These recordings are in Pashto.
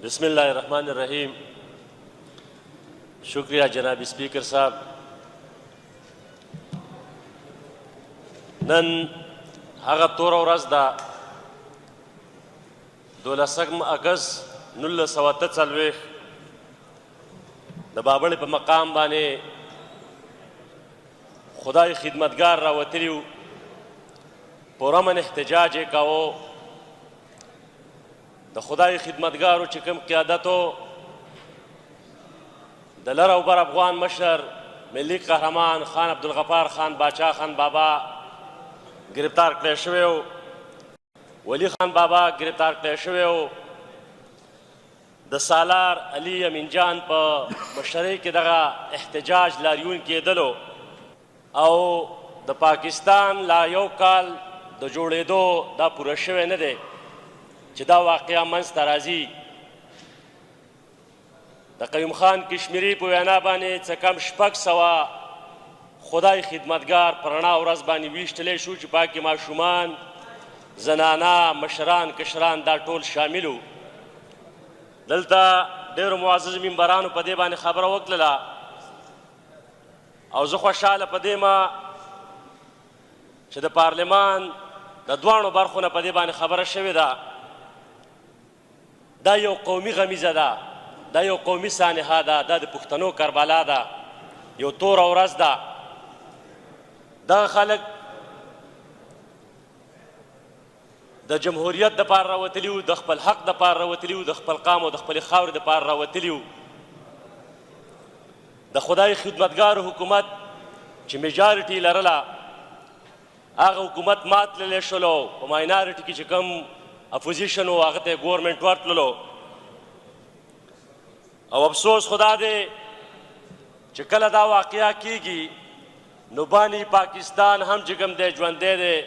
بسم الله الرحمن الرحیم. شکریہ جناب اسپیکر صاحب. نن هغه توره ورځ ده، 12 اګست 1948، د بابړې په مقام باندې خدای خدمتګار راوتلی وو، پرامن احتجاج یې کاوه. د خدای خدمتګارو چې کوم قیادت و، د لر او بر افغان مشر، ملي قهرمان خان عبدالغفار خان باچا خان بابا گرفتار کړی شوی و، ولی خان بابا گرفتار کړی شوی و، د سالار علي امین جان په مشرۍ کې دغه احتجاج لاریون کېدلو او د پاکستان لا یو کال د جوړېدو دا پوره شوی نه دی چې دا واقعه منځ ته راځي. د قیوم خان کشمیري په وینا باندې څه کم 600 خدای خدمتګار په رڼا ورځ باندې ویشتلی شو چې پاکې ماشومان، زنانا، مشران، کشران دا ټول شامل وو. دلته ډېرو معزز ممبرانو په دې باندې خبره وکړله او زه خوشحاله په دې ما چې د پارلمان د دواړو برخو نه په دې باندې خبره شوې ده. دا یو قومي غمیزه ده، دا یو قومي سانحه ده، دا د پښتنو کربلا ده، یو توره ورځ ده. دغه خلک د جمهوریت د پاره راوتلي وو، د خپل حق د پاره راوتلي وو، د خپل قام او د خپلې خاورې د پاره راوتلي وو. د خدای خدمتګار حکومت چې میجارټي لرله، هغه حکومت مات تللی شولو، په ماینارټي کې چې کوم اپوزیشن و هغه ته ګورنمنټ ورتللو. او افسوس خدا دی چې کله دا واقعیا کیږي نو بانی پاکستان هم چې کوم دی ژوندی دی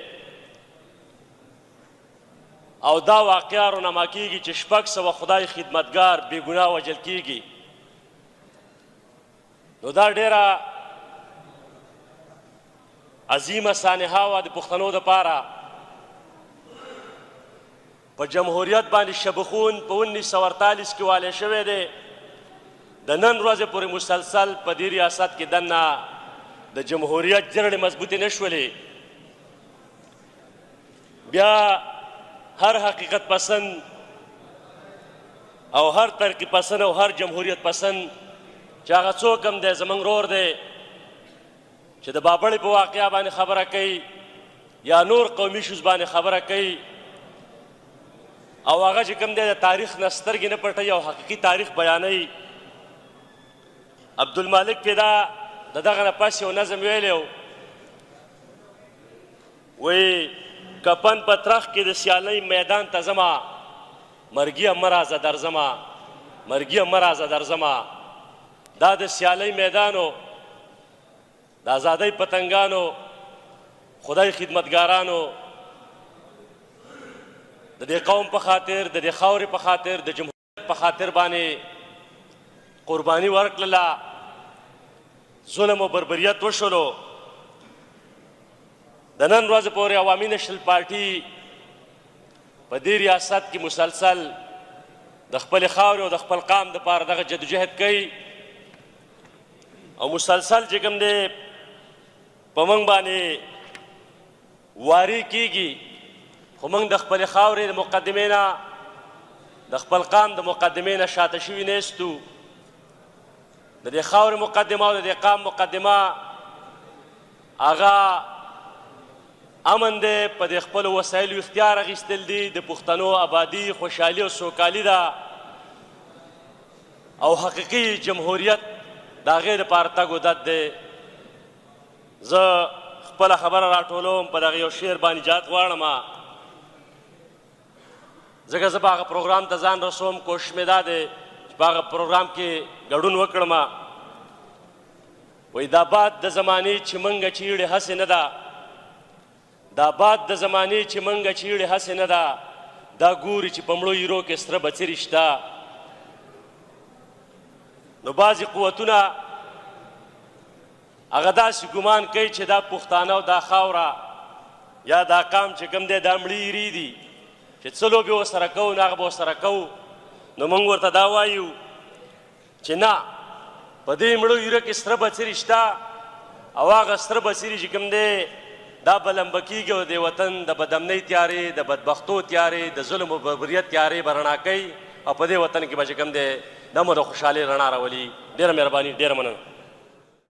او دا واقعا رونما کیږي چې 600 خدای خدمتګار بې ګناه وژل کیږي. نو دا ډیره عظیمه سانحه وه د پښتنو دپاره. په جمهوریت باندې شبخون په 1948 کې والی شوی دی، د نن ورځې پورې مسلسل په دې ریاست کې دننه د جمهوریت جرړې مضبوطې نه شولې. بیا هر حقیقت پسند او هر ترقي پسند او هر جمهوریت پسند چې هغه څوک هم دی، زمونږ ورور دی، چې د بابړې په واقعه باندې خبره کوي یا نور قومي شوز باندې خبره کوي او هغه چې کوم دی د تاریخ نه سترګې نه پټوي او حقیقي تاریخ بیانوي. عبدالمالک پیدا د دغه نه پس یو نظم ویلی و، وی کپن په ترخ کې د سیالۍ میدان ته ځمه، مرګیه مه راځه درځمه، مرګیه مه راځه درځمه. دا د سیالۍ میدانو، د ازادۍ پتنګانو، خدای خدمتګارانو د دې قوم په خاطر، د دې خاورې په خاطر، د جمهوریت په خاطر باندې قرباني ورکړله، ظلم او بربریت وشولو. د نن ورځې پورې عوامي نشنل پارټي په دې ریاست کې مسلسل د خپلې خاورې او د خپل قام دپاره دغه جدوجهد کوي او مسلسل چې کوم دی په موږ باندې واري کیږي، خو موږ د خپلې خاورې د مقدمې نه، د خپل قام د مقدمې نه شاته شوي نه یستو. د دې خاورې مقدمه او د دې قام مقدمه هغه امن دی، په دې خپلو وسایلو اختیار اخیستل دي، د پښتنو آبادي، خوشحالي او سوکالي ده او حقیقي جمهوریت د هغې دپاره تګ و دد دی. زه خپله خبره راټولوم په دغه یو شعر باندې اجازت غواړم، ځکه زه په هغه پروګرام ته ځان رسوم. کوشش مې دا دی چې په هغه پروګرام کې ګډون وکړم. وایي دا باد د زمانې چې منګه چیړې هسې نه ده، دا باد د زمانې چې منګه چیړې هسې نه ده، دا ګوري چې په مړو ایرو کې سره بڅري شته. نو بعضې قوتونه هغه داسې ګمان کوي چې دا پښتانه او دا خاوره یا دا قام چې کوم دی دا مړي ایرې دي، چې څه لوبې ورسره کوو نو هغه به ورسره کوو. نو موږ ورته دا وایو چې نه، په دې مړو ایره کې سره بڅري شته او هغه سره بڅري چې کوم دی دا به لمبه کېږي او د وطن د بدامنۍ تیارې، د بدبختو تیارې، د ظلم او بربریت تیارې به رڼا کوي او په دې وطن کې به چې کوم دی د امن او خوشحالۍ رڼا راولي. ډېره مهرباني، ډېره مننه.